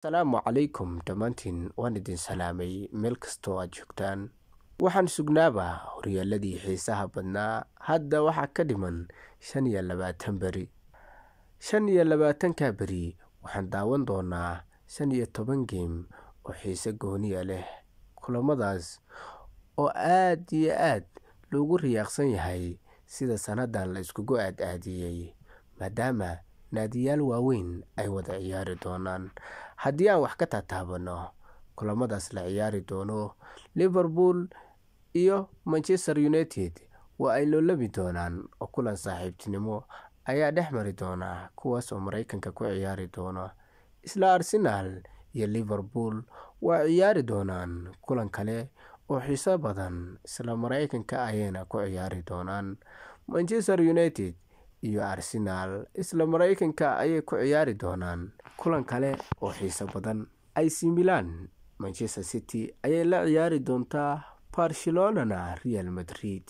Asalaamu calaykum dhammaantiin, waan idin salaamay meel kastoo aad joogtaan. Waxaan sugnaaba horyaaladii xiisaha badnaa. Hadda waxaa ka dhiman 25 beri. 25-ka beri waxaan daawan doonaa 15 game oo xiise gooniya leh, kulamadaas oo aad iyo aad loogu riyaaqsan yahay sida sanadan la iskugu aad-aadiyey, maadaama naadiyaal waaweyn ay wada ciyaari doonaan. Haddii aan wax ka taataabano kulamadaas la ciyaari doono, Liverpool iyo Manchester United waa ay loolami doonaan oo kulan saaxiibtinimo ayaa dhex mari doona, kuwaas oo Mareykanka ku ciyaari doona. Isla Arsenal iyo Liverpool waa ciyaari doonaan kulan kale oo xiiso badan, isla Mareykanka ayayna ku ciyaari doonaan. Manchester United iyo Arsenal isla Mareykanka ayay ku ciyaari doonaan kulan kale oo xiiso badan. AC Milan Manchester City ayay la ciyaari doontaa, Barcelonana Real Madrid.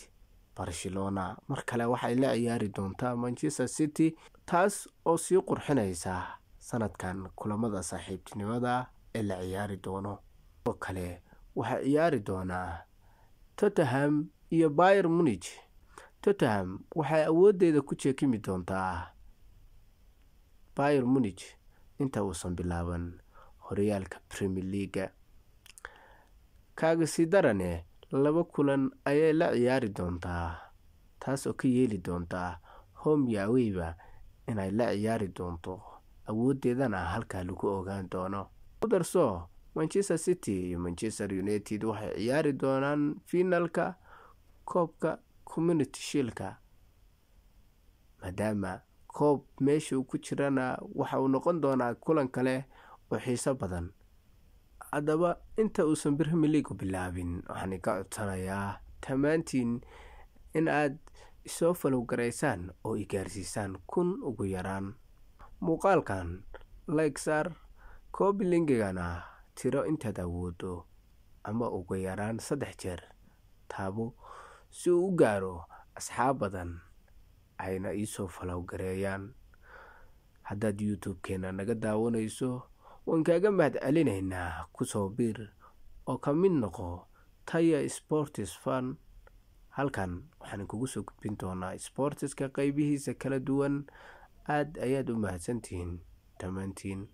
Barcelona mar kale waxay la ciyaari doontaa Manchester City, taas oo sii qurxinaysa sanadkan kulamada saaxiibtinimada ee la ciyaari doono. Oo kale waxaa ciyaari doonaa Tottenham iyo Bayern Munich. Tottenham waxay awoodeeda ku jeekimi doontaa Bayern Munich inta uusan bilaaban horyaalka Premier League-ga. Kaaga sii darane, laba kulan ayay la ciyaari doontaa, taas oo ka yeeli doontaa home iyo away-ba inay la ciyaari doonto, awoodeedana halkaa lagu ogaan doono. Ku darso, Manchester City iyo Manchester United waxay ciyaari doonaan finalka koobka Community Shield-ka, maadaama koob meesha uu ku jirana waxa uu noqon doonaa kulan kale oo xiiso badan. Haddaba inta uusan Premier League bilaabin, waxaan ka codsanayaa dhammaantiin in aad isoo follow garaysaan oo i gaarsiisaan 1000 ugu yaraan. Muuqaalkan like saar, copy linkigana tiro intaad awoodo ama ugu yaraan 3 jeer taabo si uu u gaaro asxaab badan ayna iisoo follow gareeyaan. Haddaad YouTube-keena naga daawanayso, waan kaaga mahad celinaynaa. Kusoo biir oo ka mid noqo Taya Sports Fan. Halkan waxaan kugu soo gudbin doonaa sportiska qaybihiisa kala duwan. Aad ayaad u mahadsantihiin dhammaantiin.